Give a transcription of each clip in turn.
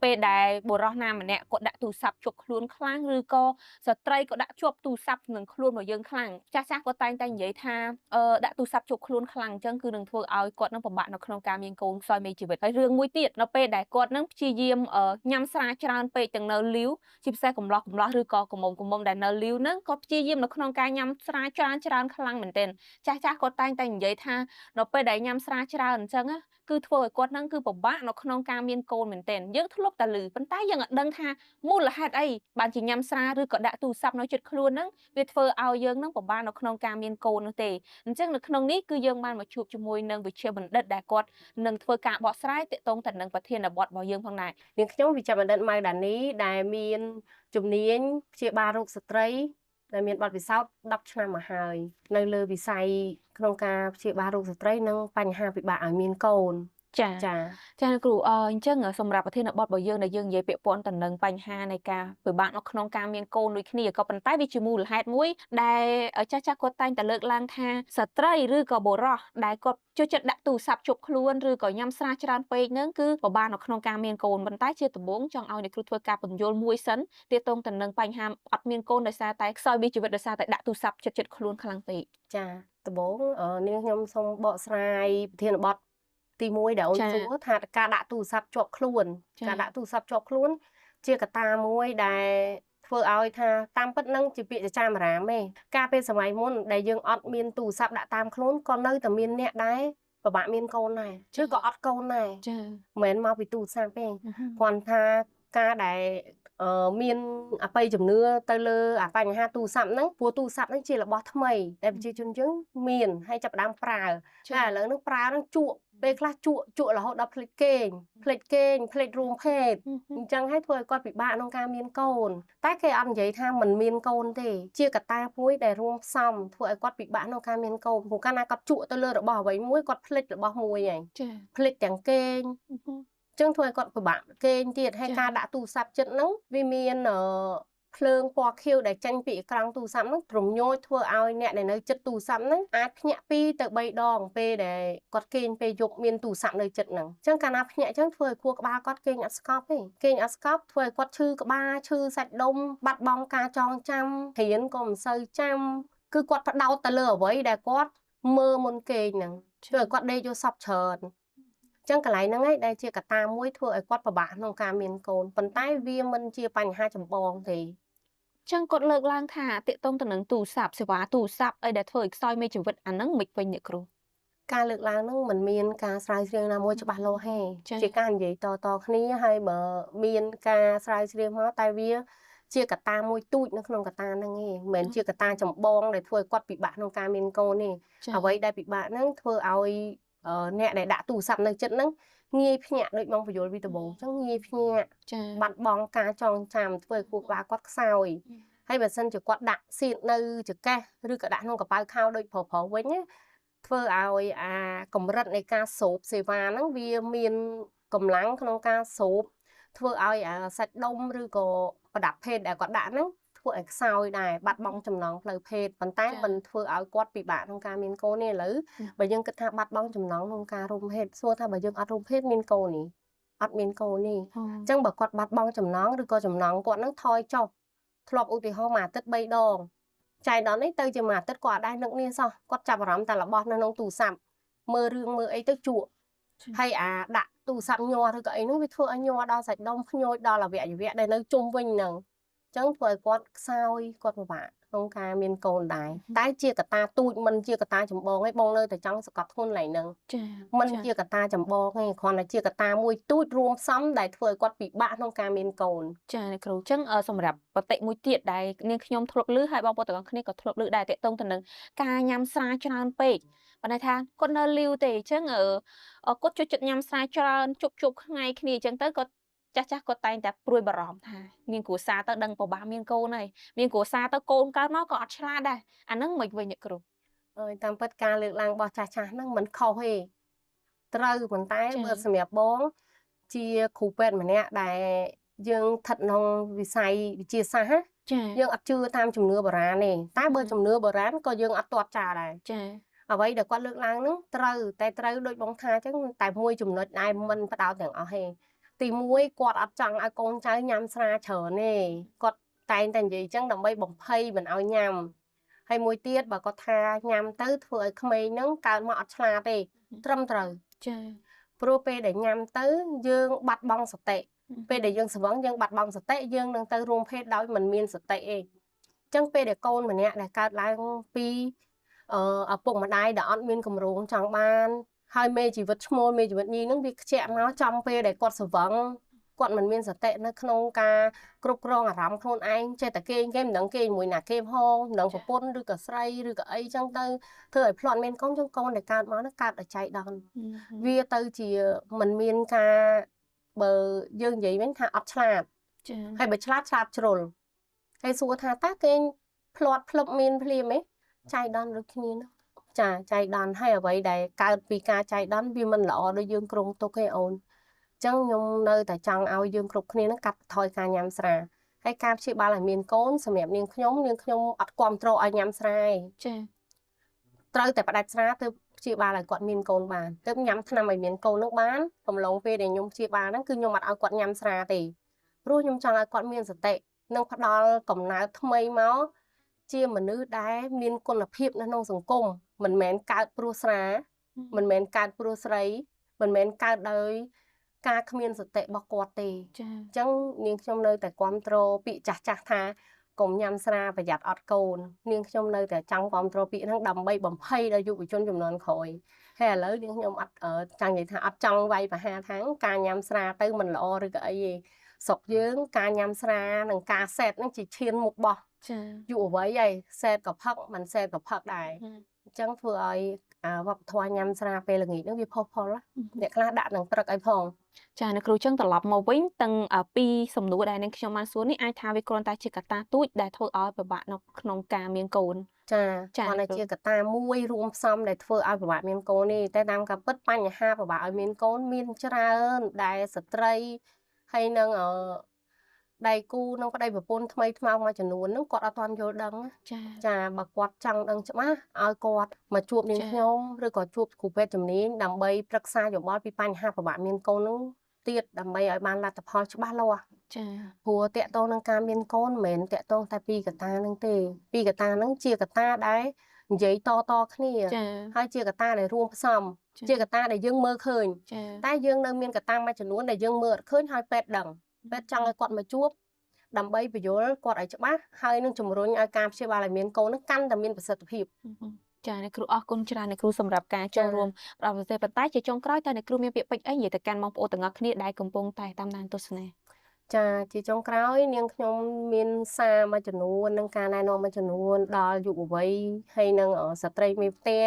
ពេលដែលបុរសណាម្នាក់គាត់ដាក់ទូរស័ព្ទជាប់ខ្លួនខ្លាំងឬក៏ស្ត្រីក៏ដាក់ជាប់ទូរស័ព្ទនឹងខ្លួនរបស់យើងខ្លាំងចាស់ចាស់គាត់តែងតែនិយាយថាដាក់ទូរស័ព្ទជាប់ខ្លួនខ្លាំងអញ្ចឹងគឺនឹងធ្វើឲ្យគាត់នឹងពិបាកនៅក្នុងការមានកូនខ្សោយមេជីវិតហើយរឿងមួយទៀតនៅពេលដែលគាត់នឹងព្យាយាមញ៉ាំស្រាច្រើនពេកទាំងនៅលីវជាពិសេសកំឡោះកំឡោះឬក៏កំមុំកំមុំដែលនៅលីវហ្នឹងគាត់ព្យាយាមនៅក្នុងការញ៉ាំស្រាច្រើនច្រើនខ្លាំងមែនទែនចាស់ចាស់គាត់តែងតែនិយាយថានៅពេលដែលញ៉ាំស្រាច្រើនអញ្ចឹងគឺធ្វើឲ្យគាត់នឹងគឺពិបាកនៅក្នុងការមានកូនមែនទែនយើងធ្លាប់តែឮប៉ុន្តែយើងអត់ដឹងថាមូលហេតុអីបានជាញ៉ាំស្រាឬក៏ដាក់ទូរស័ព្ទនៅជិតខ្លួនហ្នឹងវាធ្វើឲ្យយើងនឹងពិបាកនៅក្នុងការមានកូននោះទេអញ្ចឹងនៅក្នុងនេះគឺយើងបានមកជួបជាមួយនឹងវិជ្ជាបណ្ឌិតដែលគាត់នឹងធ្វើការបកស្រាយទាក់ទងទៅនឹងប្រធានបទរបស់យើងផងដែរនាងខ្ញុំវិជ្ជបណ្ឌិតម៉ៅដានីដែលមានជំនាញព្យាបាលរោគស្ត្រីដែលមានបទពិសោធន៍10ឆ្នាំមកហើយនៅលើវិស័យក្នុងការព្យាបាលរោគស្ត្រីនិងបញ្ហាពិបាកឲ្យមានកូនចាចាចាគ្រូអញ្ចឹងសម្រាប់ប្រធានបទរបស់យើងដែលយើងនិយាយពាក់ព័ន្ធទៅនឹងបញ្ហានៃការពិបាកនៅក្នុងការមានកូនដូចគ្នាក៏ប៉ុន្តែវាជាមូលហេតុមួយដែលចាស់ចាស់គាត់តែងតែលើកឡើងថាស្ត្រីឬក៏បុរសដែលគាត់ចូលចិត្តដាក់ទូរស័ព្ទជប់ខ្លួនឬក៏ញ៉ាំស្រាច្រើនពេកហ្នឹងគឺពិបាកនៅក្នុងការមានកូនប៉ុន្តែជាដំបូងចង់ឲ្យអ្នកគ្រូធ្វើការពន្យល់មួយសិនទាក់ទងទៅនឹងបញ្ហាអត់មានកូនដោយសារតែខ្សោយវីជីវិតដោយសារតែដាក់ទូរស័ព្ទចិត្តចិត្តខ្លួនខ្លាំងពេកចាដំបូងនាងខ្ញុំសូមបកស្រាយប្រធានបទទី1ដែលអូនសួរថាការដាក់ទូរស័ព្ទជាប់ខ្លួនការដាក់ទូរស័ព្ទជាប់ខ្លួនជាកត្តាមួយដែលធ្វើឲ្យថាតាមពិតនឹងជាពាក្យចចាមអារាមទេកាលពេលសម័យមុនដែលយើងអត់មានទូរស័ព្ទដាក់តាមខ្លួនក៏នៅតែមានអ្នកដែរពិបាកមានកូនដែរឬក៏អត់កូនដែរចាមិនមែនមកពីទូរស័ព្ទទេគ្រាន់ថាការដែលមានអបិយជំនឿទៅលើអាបញ្ហាទូរស័ព្ទហ្នឹងព្រោះទូរស័ព្ទហ្នឹងជារបស់ថ្មីដែលប្រជាជនយើងមានហើយចាប់ផ្ដើមប្រើតែឥឡូវហ្នឹងប្រើហ្នឹងជក់ពេលខ្លះជក់រហូតដល់ភ្លេចគេងភ្លេចគេងភ្លេចរួមភេទអញ្ចឹងហើយធ្វើឲ្យគាត់ពិបាកក្នុងការមានកូនតែគេអត់និយាយថាមិនមានកូនទេជាកត្តាមួយដែលរួមផ្សំធ្វើឲ្យគាត់ពិបាកក្នុងការមានកូនព្រោះកាលណាគាត់ជក់ទៅលើរបស់អ្វីមួយគាត់ភ្លេចរបស់មួយហើយភ្លេចទាំងគេងចឹងធ្វើឲ្យគាត់ពិបាកគេងទៀតហើយការដាក់ទូរស័ព្ទចិត្តហ្នឹងវាមានភ្លើងពណ៌ខៀវដែលចេញពីអេក្រង់ទូរស័ព្ទហ្នឹងរំញោចធ្វើឲ្យអ្នកដែលនៅជិតទូរស័ព្ទហ្នឹងអាចភ្ញាក់2ទៅ3ដងពេលដែលគាត់គេងពេលយប់មានទូរស័ព្ទនៅជិតហ្នឹងអញ្ចឹងកាលណាភ្ញាក់អញ្ចឹងធ្វើឲ្យខួរក្បាលគាត់គេងអត់ស្កប់ទេគេងអត់ស្កប់ធ្វើឲ្យគាត់ឈឺក្បាលឈឺសាច់ដុំបាត់បង់ការចងចាំរៀនក៏មិនសូវចាំគឺគាត់ផ្ដោតទៅលើអ្វីដែលគាត់មើលមុនគេងហ្នឹងធ្វើឲ្យគាត់ដេកយល់សពច្រើនចឹងកន្លែងហ្នឹងឯងដែលជាកត្តាមួយធ្វើឲ្យគាត់ពិបាកក្នុងការមានកូនប៉ុន្តែវាមិនជាបញ្ហាចម្បងទេចឹងគាត់លើកឡើងថាទាក់ទងទៅនឹងទូរស័ព្ទសេវាទូរស័ព្ទអីដែលធ្វើឲ្យខ្សោយមេជីវិតអាហ្នឹងមិនវិញអ្នកគ្រូការលើកឡើងហ្នឹងមិនមានការស្រាវជ្រាវណាមួយច្បាស់លាស់ទេជាការនិយាយតៗគ្នាហើយបើមានការស្រាវជ្រាវមកតែវាជាកត្តាមួយទូចនៅក្នុងកត្តាហ្នឹងឯងមិនមែនជាកត្តាចម្បងដែលធ្វើឲ្យគាត់ពិបាកក្នុងការមានកូនទេអ្វីដែលពិបាកហ្នឹងធ្វើឲ្យអ្នកដែលដាក់ទូរស័ព្ទនៅចិត្តហ្នឹងងាយភ្ញាក់ដូចបងពយល់ពីដំបូងអញ្ចឹងងាយភ្ញាក់បាត់បង់ការចងចាំធ្វើឲ្យខួរក្បាលគាត់ខ្សោយហើយបើសិនជាគាត់ដាក់សៀតនៅចង្កេះឬក៏ដាក់ក្នុងកប៉ៅខោដូចប្រុសៗវិញធ្វើឲ្យអាកម្រិតនៃការស្រូបសេវាហ្នឹងវាមានកម្លាំងក្នុងការស្រូបធ្វើឲ្យអាសាច់ដុំឬក៏ប្រដាប់ភេទដែលគាត់ដាក់ហ្នឹងធ្វើឲ្យខ្សោយដែរបាត់បង់ចំណងផ្លូវភេទប៉ុន្តែមិនធ្វើឲ្យគាត់ពិបាកក្នុងការមានកូនទេឥឡូវបើយើងគិតថាបាត់បង់ចំណងក្នុងការរួមភេទសួរថាបើយើងអត់រួមភេទមានកូននេះអត់មានកូននេះអញ្ចឹងបើគាត់បាត់បង់ចំណងឬក៏ចំណងគាត់នឹងថយចុះធ្លាប់ឧទាហរណ៍មួយអាទិត្យ3ដងចៃដន្យនេះទៅជាមួយអាទិត្យគាត់អត់ដែរនឹកនេះសោះគាត់ចាប់អារម្មណ៍តែរបស់នៅក្នុងទូរស័ព្ទមើលរឿងមើលអីទៅជក់ហើយអាដាក់ទូរស័ព្ទញ័រឬក៏អីនោះវាធ្វើឲ្យញ័រដល់សាច់ដុំភ្ញោចដល់អវយវៈដែលនៅជុំវិញហ្នឹងចឹងធ្វើឲ្យគាត់ខ្សោយគាត់ពិបាកក្នុងការមានកូនដែរតែជាកត្តាទូចមិនជាកត្តាចម្បងឯងបងនៅតែចង់សង្កត់ធ្ងន់ឡើងហ្នឹងចាមិនជាកត្តាចម្បងទេគ្រាន់តែជាកត្តាមួយទូចរួមផ្សំដែលធ្វើឲ្យគាត់ពិបាកក្នុងការមានកូនចាអ្នកគ្រូចឹងសម្រាប់បតិមួយទៀតដែលនាងខ្ញុំធ្លាប់ឮហើយបងប្អូនទាំងអស់គ្នាក៏ធ្លាប់ឮដែរទាក់ទងទៅនឹងការញ៉ាំស្រាច្រើនពេកប៉ុន្តែថាគាត់នៅលីវទេអញ្ចឹងគាត់ចូលចិត្តញ៉ាំស្រាច្រើនជប់ថ្ងៃគ្នាអញ្ចឹងទៅគាត់ចាស់ចាស់គាត់តែងតែព្រួយបារម្ភថាមានគ្រួសារទៅដឹងពិបាកមានកូនហើយមានគ្រួសារទៅកូនកើតមកក៏អត់ឆ្លាតដែរអាហ្នឹងមិនវិញអ្នកគ្រូអើយតាមពិតការលើកឡើងរបស់ចាស់ចាស់ហ្នឹងមិនខុសទេត្រូវប៉ុន្តែបើសម្រាប់បងជាគ្រូពេទ្យម្នាក់ដែលយើងស្ថិតក្នុងវិស័យវិទ្យាសាស្ត្រយើងអត់ជឿតាមជំនឿបុរាណទេតែបើជំនឿបុរាណក៏យើងអត់ទាត់ចោលដែរចាអ្វីដែលគាត់លើកឡើងហ្នឹងត្រូវតែត្រូវដូចបងថាអញ្ចឹងតែមួយចំណុចដែរមិនផ្ដោតទាំងអស់ទេ ទី1គាត់អត់ចង់ឲ្យកូនចៅញ៉ាំស្រាច្រើនទេគាត់តែងតែនិយាយចឹងដើម្បីបំភ័យមិនឲ្យញ៉ាំហើយមួយទៀតបើគាត់ថាញ៉ាំទៅធ្វើឲ្យក្មេងហ្នឹងកើតមកអត់ឆ្លាតទេត្រឹមត្រូវចាព្រោះពេលដែលញ៉ាំទៅយើងបាត់បង់សតិពេលដែលយើងស្វឹងយើងបាត់បង់សតិយើងនឹងទៅរួមភេទដោយមិនមានសតិទេអញ្ចឹងពេលដែលកូនម្នាក់ដែលកើតឡើងពីឪពុកម្ដាយដែលអត់មានកម្រងចង់បានហើយមេជីវិតឈ្មោលមេជីវិតញីហ្នឹងវាខ្ជាក់មកចំពេលដែលគាត់ស្វឹងគាត់មិនមានសតិនៅក្នុងការគ្រប់គ្រងអារម្មណ៍ខ្លួនឯងចេះតែគេគេមិនដឹងគេជាមួយណាគេផងមិនដឹងប្រពន្ធឬក៏ស្រីឬក៏អីចឹងទៅធ្វើឲ្យផ្លាត់មានកូនចឹងកូនដែលកើតមកហ្នឹងកើតដោយចៃដន្យវាទៅជាមិនមានការបើយើងនិយាយវិញថាអត់ឆ្លាតចាហើយបើឆ្លាតឆ្លាតជ្រុលហើយសួរថាតើគេផ្លាត់ផ្លឹបមានភ្លាមទេចៃដន្យដូចគ្នានោះចាចៃដន្យហើយអ្វីដែលកើតពីការចៃដន្យវាមិនល្អដូចយើងគ្រោងទុកទេអូនចឹងខ្ញុំនៅតែចង់ឲ្យយើងគ្រប់គ្នានឹងកាត់បន្ថយការញ៉ាំស្រាហើយការព្យាបាលឲ្យមានកូនសម្រាប់នាងខ្ញុំអត់គាំទ្រឲ្យញ៉ាំស្រាទេចាត្រូវតែផ្ដាច់ស្រាទើបព្យាបាលឲ្យគាត់មានកូនបានទើបញ៉ាំថ្នាំឲ្យមានកូននឹងបានកំឡុងពេលដែលខ្ញុំព្យាបាលហ្នឹងគឺខ្ញុំអត់ឲ្យគាត់ញ៉ាំស្រាទេព្រោះខ្ញុំចង់ឲ្យគាត់មានសតិនិងផ្ដល់កំណើតថ្មីមកជាមនុស្សដែលមានគុណភាពនៅក្នុងសង្គមមិនមែនកើតព្រោះស្រាមិនមែនកើតព្រោះស្រីមិនមែនកើតដោយការគ្មានសតិរបស់គាត់ទេចាអញ្ចឹងនាងខ្ញុំនៅតែគាំទ្រពាក្យចាស់ចាស់ថាកុំញ៉ាំស្រាប្រយ័ត្នអត់កូននាងខ្ញុំនៅតែចង់គាំទ្រពាក្យហ្នឹងដើម្បីបំភ័យដល់យុវជនជំនាន់ក្រោយហើយឥឡូវនាងខ្ញុំអត់ចង់និយាយថាអត់ចង់វាយប្រហារថាការញ៉ាំស្រាទៅមិនល្អឬក៏អីទេស្រុកយើងការញ៉ាំស្រានិងការសេតហ្នឹងជាឈានមុខរបស់ចាយុវវ័យហើយសេតក៏ផឹកមិនសេតក៏ផឹកដែរអញ្ចឹងធ្វើឲ្យវប្បធម៌ញ៉ាំស្រាពេលល្ងាចហ្នឹងវាផុសផុលអ្នកខ្លះដាក់នឹងព្រឹកឲ្យផងចាអ្នកគ្រូចឹងត្រឡប់មកវិញទាំងពីសំណួរដែលនាងខ្ញុំបានសួរនេះអាចថាវាគ្រាន់តែជាកត្តាទូចដែលធ្វើឲ្យពិបាកនៅក្នុងការមានកូនចាគ្រាន់តែជាកត្តាមួយរួមផ្សំដែលធ្វើឲ្យពិបាកមានកូននេះតែតាមការពិតបញ្ហាពិបាកឲ្យមានកូនមានច្រើនដែលស្ត្រីហើយនឹងដៃគូនិងប្តីប្រពន្ធថ្មីថ្មោងមួយចំនួនហ្នឹងគាត់អត់ទាន់យល់ដឹងចាបើគាត់ចង់ដឹងច្បាស់ឲ្យគាត់មកជួបនាងខ្ញុំឬក៏ជួបគ្រូពេទ្យជំនាញដើម្បីប្រឹក្សាយោបល់ពីបញ្ហាពិបាកមានកូនហ្នឹងទៀតដើម្បីឲ្យបានលទ្ធផលច្បាស់លាស់ចាព្រោះតាក់ទងនឹងការមានកូនមិនមែនតាក់ទងតែពីកត្តាហ្នឹងទេពីកត្តាហ្នឹងជាកត្តាដែលនិយាយតតគ្នាហើយជាកត្តាដែលរួមផ្សំជាកត្តាដែលយើងមើលឃើញតែយើងនៅមានកត្តាមួយចំនួនដែលយើងមើលអត់ឃើញហើយពេទ្យដឹងពេទ្យចង់ឲ្យគាត់មកជួបដើម្បីបញ្យល់គាត់ឲ្យច្បាស់ហើយនឹងជំរុញឲ្យការព្យាបាលឲ្យមានកូននឹងកាន់តែមានប្រសិទ្ធភាពចាអ្នកគ្រូអរគុណច្រើនអ្នកគ្រូសម្រាប់ការចូលរួមផ្ដល់ប្រទេសប៉ុន្តែជាចុងក្រោយតើអ្នកគ្រូមានពាក្យពេចន៍អីនិយាយទៅកាន់បងប្អូនទាំងអស់គ្នាដែលកំពុងតែតាមដានទស្សនាចាជាចុងក្រោយនាងខ្ញុំមានសារមួយចំនួននិងការណែនាំមួយចំនួនដល់យុវវ័យហើយនិងស្ត្រីមេផ្ទះ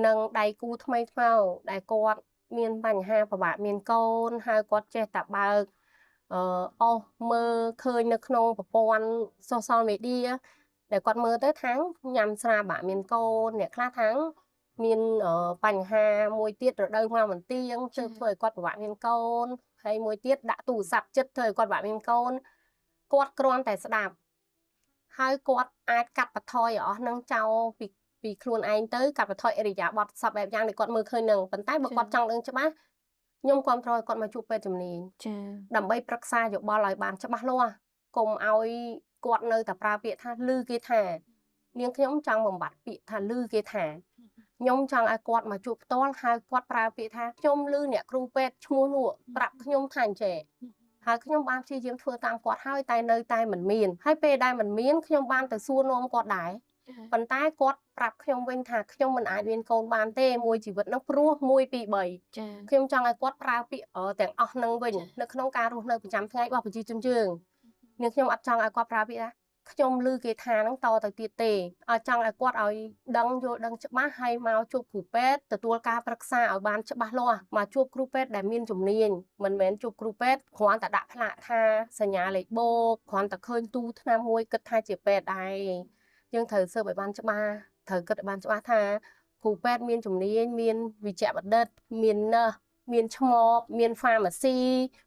និងដៃគូថ្មីថ្មោងដែលគាត់មានបញ្ហាពិបាកមានកូនហើយគាត់ចេះតែបើកអស់មើលឃើញនៅក្នុងប្រព័ន្ធ social media ដែលគាត់មើលទៅថាងញ៉ាំស្រាបាក់មានកូនអ្នកខ្លះថាងមានបញ្ហាមួយទៀតរដូវមកមិនទៀងជើធ្វើឲ្យគាត់ពិបាកមានកូនហើយមួយទៀតដាក់ទូរស័ព្ទចិត្តធ្វើឲ្យគាត់ពិបាកមានកូនគាត់គ្រាន់តែស្ដាប់ហើយគាត់អាចកាត់បន្ថយអស់នឹងចោលពីខ្លួនឯងទៅកាត់បន្ថយឥរិយាបថសពបែបយ៉ាងដែលគាត់មើលឃើញនឹងប៉ុន្តែបើគាត់ចង់ដឹងច្បាស់ខ្ញុំគាំទ្រឲ្យគាត់មកជួបពេទ្យជំនាញចាដើម្បីប្រឹក្សាយោបល់ឲ្យបានច្បាស់លាស់កុំឲ្យគាត់នៅតែប្រើពាក្យថាឮគេថានាងខ្ញុំចង់បំបត្តិពាក្យថាឮគេថាខ្ញុំចង់ឲ្យគាត់មកជួបផ្ទាល់ហើយគាត់ប្រើពាក្យថាខ្ញុំឮអ្នកគ្រូពេទ្យឈ្មោះនោះប្រាប់ខ្ញុំថាអញ្ចេះហើយខ្ញុំបានព្យាយាមធ្វើតាមគាត់ហើយតែនៅតែមិនមានហើយពេលដែលមិនមានខ្ញុំបានទៅសួរនាំគាត់ដែរប៉ុន្តែគាត់ប្រាប់ខ្ញុំវិញថាខ្ញុំមិនអាចមានកូនបានទេមួយជីវិតនោះព្រោះ1 2 3ចាខ្ញុំចង់ឲ្យគាត់ប្រើពាក្យទាំងអស់នឹងវិញនៅក្នុងការរស់នៅប្រចាំថ្ងៃរបស់ប្រជាជនយើងនាងខ្ញុំអត់ចង់ឲ្យគាត់ប្រើពាក្យថាខ្ញុំឮគេថាហ្នឹងតទៅទៀតទេឲ្យចង់ឲ្យគាត់ឲ្យដឹងយល់ដឹងច្បាស់ហើយមកជួបគ្រូពេទ្យទទួលការប្រឹក្សាឲ្យបានច្បាស់លាស់មកជួបគ្រូពេទ្យដែលមានជំនាញមិនមែនជួបគ្រូពេទ្យគ្រាន់តែដាក់ផ្លាកថាសញ្ញាលេខបូកគ្រាន់តែឃើញទូថ្នាំមួយគិតថាជាពេទ្យដែរយើងត្រូវស៊ើបឲ្យបានច្បាស់ត្រូវគិតឲ្យបានច្បាស់ថាគ្រូពេទ្យមានជំនាញមានវិជ្ជបណ្ឌិតមាននើស មានឆ្មប មាន pharmacy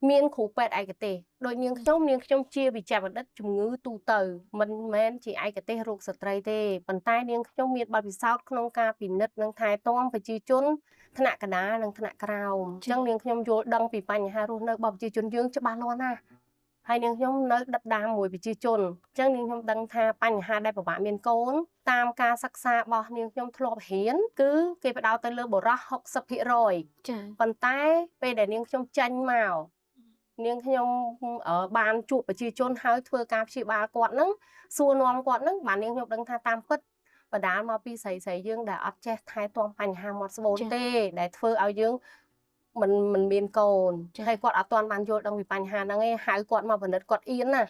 មានគ្រូពេទ្យឯកទេស។ ដូចនាងខ្ញុំ នាងខ្ញុំជាវិជ្ជបណ្ឌិតជំងឺទូទៅ មិនមែនជាឯកទេសរោគស្ត្រីទេ ប៉ុន្តែនាងខ្ញុំមានបទពិសោធន៍ក្នុងការពិនិត្យនិងថែទាំប្រជាជនថ្នាក់កណ្ដាលនិងថ្នាក់ក្រោម អញ្ចឹងនាងខ្ញុំយល់ដឹងពីបញ្ហារស់នៅរបស់ប្រជាជនយើងច្បាស់លាស់ណាស់ ហើយនាងខ្ញុំនៅដិតដាមមួយប្រជាជន អញ្ចឹងនាងខ្ញុំដឹងថាបញ្ហាដែលពិបាកមានកូន តាមការសិក្សារបស់នាងខ្ញុំធ្លាប់រៀន គឺគេផ្ដោតទៅលើបុរស 60% ចា ប៉ុន្តែពេលដែលនាងខ្ញុំចេញមក នាងខ្ញុំបានជួបប្រជាជន ហើយធ្វើការព្យាបាលគាត់ហ្នឹង សួរនាំគាត់ហ្នឹង បាននាងខ្ញុំដឹងថាតាមពិតបណ្ដាលមកពីស្រីស្រីយើងដែលអត់ចេះថែទាំបញ្ហាមាត់ស្បូនទេ ដែលធ្វើឲ្យយើងមិនមានកូន ហើយគាត់អត់ទាន់បានយល់ដឹងពីបញ្ហាហ្នឹងឯង ហៅគាត់មកពិនិត្យគាត់អៀនណា។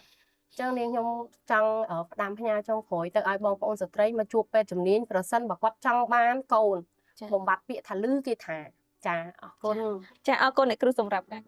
អញ្ចឹងនាងខ្ញុំចង់ផ្ដាំផ្ញើចុងក្រោយទៅឲ្យបងប្អូនស្ត្រីមកជួបពេទ្យជំនាញ ប្រសិនបើគាត់ចង់បានកូន បំបត្តិពាក្យថាលឺគេថា។ ចា អរគុណ។ ចា អរគុណអ្នកគ្រូសម្រាប់ការ